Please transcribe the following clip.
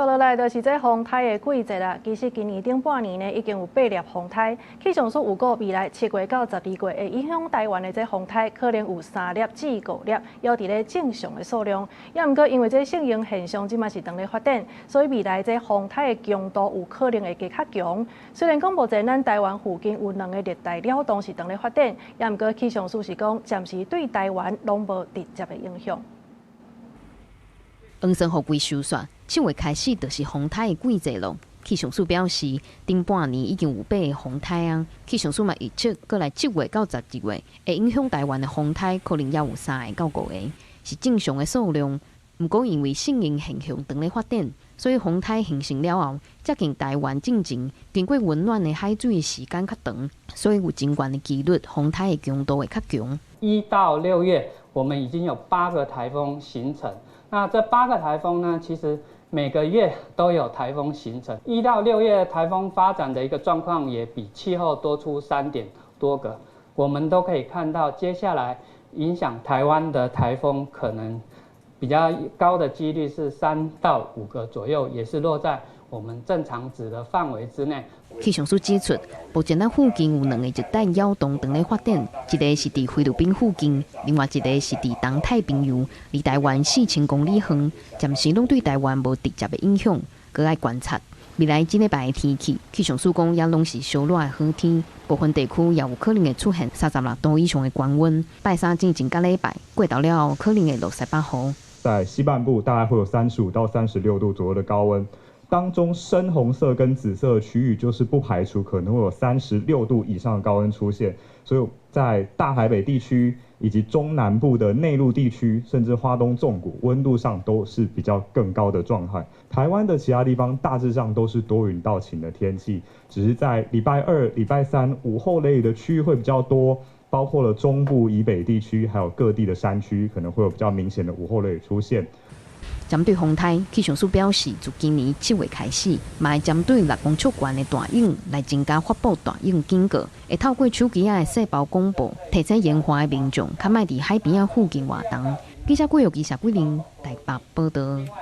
煞落來就是這風颱的季節啦。其實今年頂半年呢，已經有八粒風颱。氣象署預估未來7月到12月會影響台灣的這風颱，可能有三粒至五粒，猶佇咧正常的數量。猶毋過因為這聖嬰現象這馬是當咧發展，所以未來這風颱的強度有可能會加較強。雖然講目前咱台灣附近有兩个熱帶擾動是當咧發展，猶毋過氣象署是講暫時對台灣攏無直接的影響。黃酸雨季收煞，7月開始就是風颱的季節囉。氣象署表示，頂半年已經有八个風颱啊。氣象署嘛預測，過來7月到12月會影響台灣的風颱，可能猶有三个到五个，是正常的數量。毋過因為聖嬰現象當咧發展，所以風颱形成了後，接近台灣進前，經過溫暖的海水的時間較長，所以有真懸的幾率風颱的強度會較強。 1到6月，我們已經有八個颱風形成。那這八個颱風呢，其實每個月都有颱風形成。1到6月颱風發展的一個狀況也比氣候多出3點多個。我們都可以看到，接下來影響台灣的颱風可能比較高的幾率是3到5個左右，也是落在我們正常值的範圍之內。氣象署指出，目前咱附近有兩个熱帶擾動當咧發展，一个是佇菲律賓附近，另外一个是佇東太平洋，離台灣4000公里遠，暫時攏對台灣無直接的影響，閣愛觀察。未來這禮拜的天氣，氣象署講也攏是燒熱的好天，部分地區也有可能會出現36度以上的高溫。拜三進前佮禮拜過頭了後，可能會落西北雨。在西半部大概會有35到36度左右的高溫。當中深紅色跟紫色的區域，就是不排除可能會有36度以上的高溫出現，所以在大台北地區以及中南部的內陸地區，甚至花東縱谷，溫度上都是比較更高的狀態。台灣的其他地方大致上都是多雲到晴的天氣，只是在禮拜二、禮拜三午後雷雨的區域會比較多，包括了中部以北地區，還有各地的山區，可能會有比較明顯的午後雷雨出現。針對風颱，氣象署表示，自今年7月開始，嘛會針對6公尺懸的大湧來增加發布大湧警告，會透過手機仔的細胞廣播，提醒沿岸的民眾，較莫佇海邊仔附近活動。記者郭玉記者桂林台北報道。